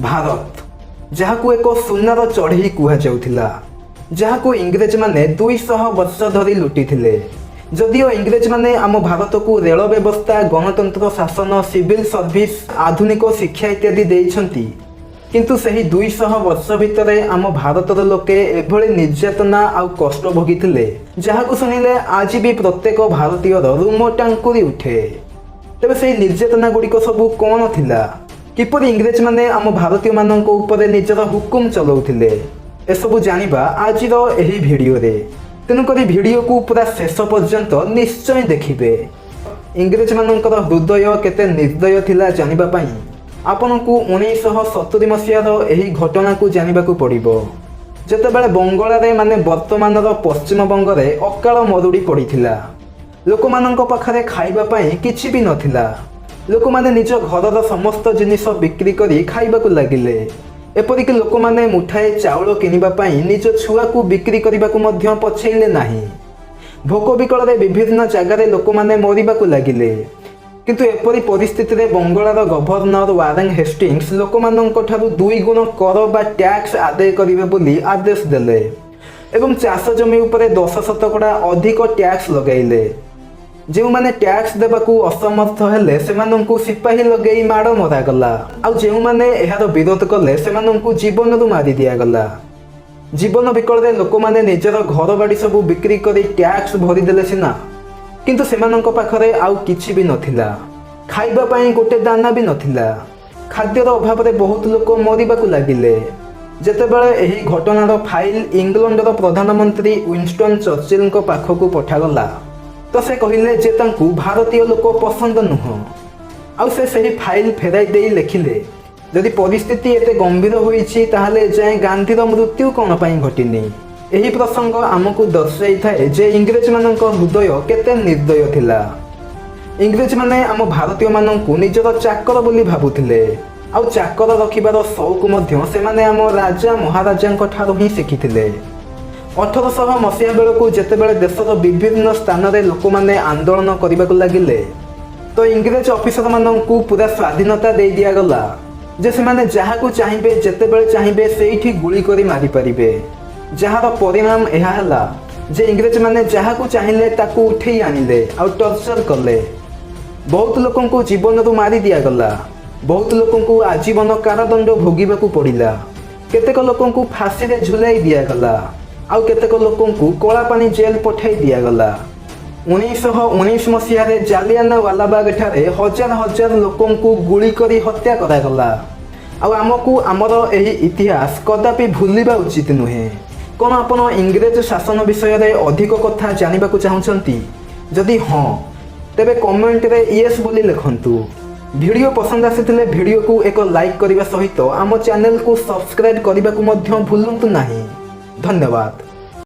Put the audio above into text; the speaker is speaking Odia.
ଭାରତ, ଯାହାକୁ ଏକ ସୁନାର ଚଢ଼େଇ କୁହାଯାଉଥିଲା, ଯାହାକୁ ଇଂରେଜମାନେ 200 ବର୍ଷ ଧରି ଲୁଟିଥିଲେ। ଯଦିଓ ଇଂରେଜମାନେ ଆମ ଭାରତକୁ ରେଳ ବ୍ୟବସ୍ଥା, ଗଣତନ୍ତ୍ର ଶାସନ, ସିଭିଲ ସର୍ଭିସ, ଆଧୁନିକ ଶିକ୍ଷା ଇତ୍ୟାଦି ଦେଇଛନ୍ତି, କିନ୍ତୁ ସେହି 200 ବର୍ଷ ଭିତରେ ଆମ ଭାରତର ଲୋକେ ଏଭଳି ନିର୍ଯାତନା ଆଉ କଷ୍ଟ ଭୋଗିଥିଲେ, ଯାହାକୁ ଶୁଣିଲେ ଆଜି ବି ପ୍ରତ୍ୟେକ ଭାରତୀୟର ରୁମ ଟାଙ୍କୁରି ଉଠେ। ତେବେ ସେହି ନିର୍ଯାତନା ଗୁଡ଼ିକ ସବୁ କ'ଣ ଥିଲା? କିପରି ଇଂରେଜମାନେ ଆମ ଭାରତୀୟମାନଙ୍କ ଉପରେ ନିଜର ହୁକୁମ ଚଲାଉଥିଲେ? ଏସବୁ ଜାଣିବା ଆଜିର ଏହି ଭିଡ଼ିଓରେ। ତେଣୁକରି ଭିଡ଼ିଓକୁ ପୁରା ଶେଷ ପର୍ଯ୍ୟନ୍ତ ନିଶ୍ଚୟ ଦେଖିବେ। ଇଂରେଜମାନଙ୍କର ହୃଦୟ କେତେ ନିର୍ଦ୍ଦୟ ଥିଲା ଜାଣିବା ପାଇଁ ଆପଣଙ୍କୁ 1970 ମସିହାର ଏହି ଘଟଣାକୁ ଜାଣିବାକୁ ପଡ଼ିବ, ଯେତେବେଳେ ବଙ୍ଗଳାରେ, ମାନେ ବର୍ତ୍ତମାନର ପଶ୍ଚିମବଙ୍ଗରେ ଅକାଳ ମରୁଡ଼ି ପଡ଼ିଥିଲା। ଲୋକମାନଙ୍କ ପାଖରେ ଖାଇବା ପାଇଁ କିଛି ବି ନଥିଲା। ଲୋକମାନେ ନିଜ ଘରର ସମସ୍ତ ଜିନିଷ ବିକ୍ରି କରି ଖାଇବାକୁ ଲାଗିଲେ। ଏପରିକି ଲୋକମାନେ ମୁଠାଏ ଚାଉଳ କିଣିବା ପାଇଁ ନିଜ ଛୁଆକୁ ବିକ୍ରି କରିବାକୁ ମଧ୍ୟ ପଛେଇଲେ ନାହିଁ। ଭୋକ ବିକଳରେ ବିଭିନ୍ନ ଜାଗାରେ ଲୋକମାନେ ମରିବାକୁ ଲାଗିଲେ। କିନ୍ତୁ ଏପରି ପରିସ୍ଥିତିରେ ବଙ୍ଗଳାର ଗଭର୍ଣ୍ଣର ୱାରେନ୍ ହେଷ୍ଟିଙ୍ଗସ୍ ଲୋକମାନଙ୍କ ଠାରୁ ଦୁଇ ଗୁଣ କର ବା ଟ୍ୟାକ୍ସ ଆଦାୟ କରିବେ ବୋଲି ଆଦେଶ ଦେଲେ ଏବଂ ଚାଷ ଜମି ଉପରେ 10% ଅଧିକ ଟ୍ୟାକ୍ସ ଲଗାଇଲେ। ଯେଉଁମାନେ ଟ୍ୟାକ୍ସ ଦେବାକୁ ଅସମର୍ଥ ହେଲେ, ସେମାନଙ୍କୁ ସିପାହୀ ଲଗେଇ ମାଡ଼ ମରାଗଲା ଆଉ ଯେଉଁମାନେ ଏହାର ବିରୋଧ କଲେ, ସେମାନଙ୍କୁ ଜୀବନରୁ ମାରି ଦିଆଗଲା। ଜୀବନ ବିକଳରେ ଲୋକମାନେ ନିଜର ଘର ବାଡ଼ି ସବୁ ବିକ୍ରି କରି ଟ୍ୟାକ୍ସ ଭରିଦେଲେ ସିନା, କିନ୍ତୁ ସେମାନଙ୍କ ପାଖରେ ଆଉ କିଛି ବି ନଥିଲା। ଖାଇବା ପାଇଁ ଗୋଟେ ଦାନା ବି ନଥିଲା। ଖାଦ୍ୟର ଅଭାବରେ ବହୁତ ଲୋକ ମରିବାକୁ ଲାଗିଲେ। ଯେତେବେଳେ ଏହି ଘଟଣାର ଫାଇଲ ଇଂଲଣ୍ଡର ପ୍ରଧାନମନ୍ତ୍ରୀ ୱିନଷ୍ଟନ୍ ଚର୍ଚିଲଙ୍କ ପାଖକୁ ପଠାଗଲା, ତ ସେ କହିଲେ ଯେ ତାଙ୍କୁ ଭାରତୀୟ ଲୋକ ପସନ୍ଦ ନୁହଁ। ଆଉ ସେ ସେହି ଫାଇଲ ଫେରାଇ ଦେଇ ଲେଖିଲେ, ଯଦି ପରିସ୍ଥିତି ଏତେ ଗମ୍ଭୀର ହୋଇଛି, ତାହେଲେ ଏଯାଏଁ ଗାନ୍ଧୀର ମୃତ୍ୟୁ କ'ଣ ପାଇଁ ଘଟିନି? ଏହି ପ୍ରସଙ୍ଗ ଆମକୁ ଦର୍ଶାଇଥାଏ ଯେ ଇଂରେଜମାନଙ୍କ ହୃଦୟ କେତେ ନିର୍ଦ୍ଦୟ ଥିଲା। ଇଂରେଜମାନେ ଆମ ଭାରତୀୟମାନଙ୍କୁ ନିଜର ଚାକର ବୋଲି ଭାବୁଥିଲେ ଆଉ ଚାକର ରଖିବାର ସଉକ ମଧ୍ୟ ସେମାନେ ଆମ ରାଜା ମହାରାଜାଙ୍କ ଠାରୁ ହିଁ ଶିଖିଥିଲେ। 1800 ମସିହା ବେଳକୁ ଯେତେବେଳେ ଦେଶର ବିଭିନ୍ନ ସ୍ଥାନରେ ଲୋକମାନେ ଆନ୍ଦୋଳନ କରିବାକୁ ଲାଗିଲେ, ତ ଇଂରେଜ ଅଫିସରମାନଙ୍କୁ ପୁରା ସ୍ୱାଧୀନତା ଦେଇ ଦିଆଗଲା ଯେ ସେମାନେ ଯାହାକୁ ଚାହିଁବେ, ଯେତେବେଳେ ଚାହିଁବେ, ସେଇଠି ଗୁଳି କରି ମାରିପାରିବେ। ଯାହାର ପରିଣାମ ଏହା ହେଲା ଯେ ଇଂରେଜମାନେ ଯାହାକୁ ଚାହିଁଲେ ତାକୁ ଉଠେଇ ଆଣିଲେ ଆଉ ଟର୍ଚର କଲେ। ବହୁତ ଲୋକଙ୍କୁ ଜୀବନରୁ ମାରି ଦିଆଗଲା। ବହୁତ ଲୋକଙ୍କୁ ଆଜୀବନ କାରାଦଣ୍ଡ ଭୋଗିବାକୁ ପଡ଼ିଲା। କେତେକ ଲୋକଙ୍କୁ ଫାଶୀରେ ଝୁଲାଇ ଦିଆଗଲା ଆଉ କେତେକ ଲୋକଙ୍କୁ କଳାପାଣି ଜେଲ୍ ପଠାଇ ଦିଆଗଲା। 1919 ମସିହାରେ ଜାଲିଆନାୱାଲାବାଗ ଠାରେ ହଜାର ହଜାର ଲୋକଙ୍କୁ ଗୁଳି କରି ହତ୍ୟା କରାଗଲା। ଆଉ ଆମକୁ ଆମର ଏହି ଇତିହାସ କଦାପି ଭୁଲିବା ଉଚିତ ନୁହେଁ। କ'ଣ ଆପଣ ଇଂରେଜ ଶାସନ ବିଷୟରେ ଅଧିକ କଥା ଜାଣିବାକୁ ଚାହୁଁଛନ୍ତି? ଯଦି ହଁ, ତେବେ କମେଣ୍ଟରେ ୟେସ୍ ବୋଲି ଲେଖନ୍ତୁ। ଭିଡ଼ିଓ ପସନ୍ଦ ଆସିଥିଲେ ଭିଡ଼ିଓକୁ ଏକ ଲାଇକ୍ କରିବା ସହିତ ଆମ ଚ୍ୟାନେଲକୁ ସବସ୍କ୍ରାଇବ୍ କରିବାକୁ ମଧ୍ୟ ଭୁଲନ୍ତୁ ନାହିଁ। ଧନ୍ୟବାଦ।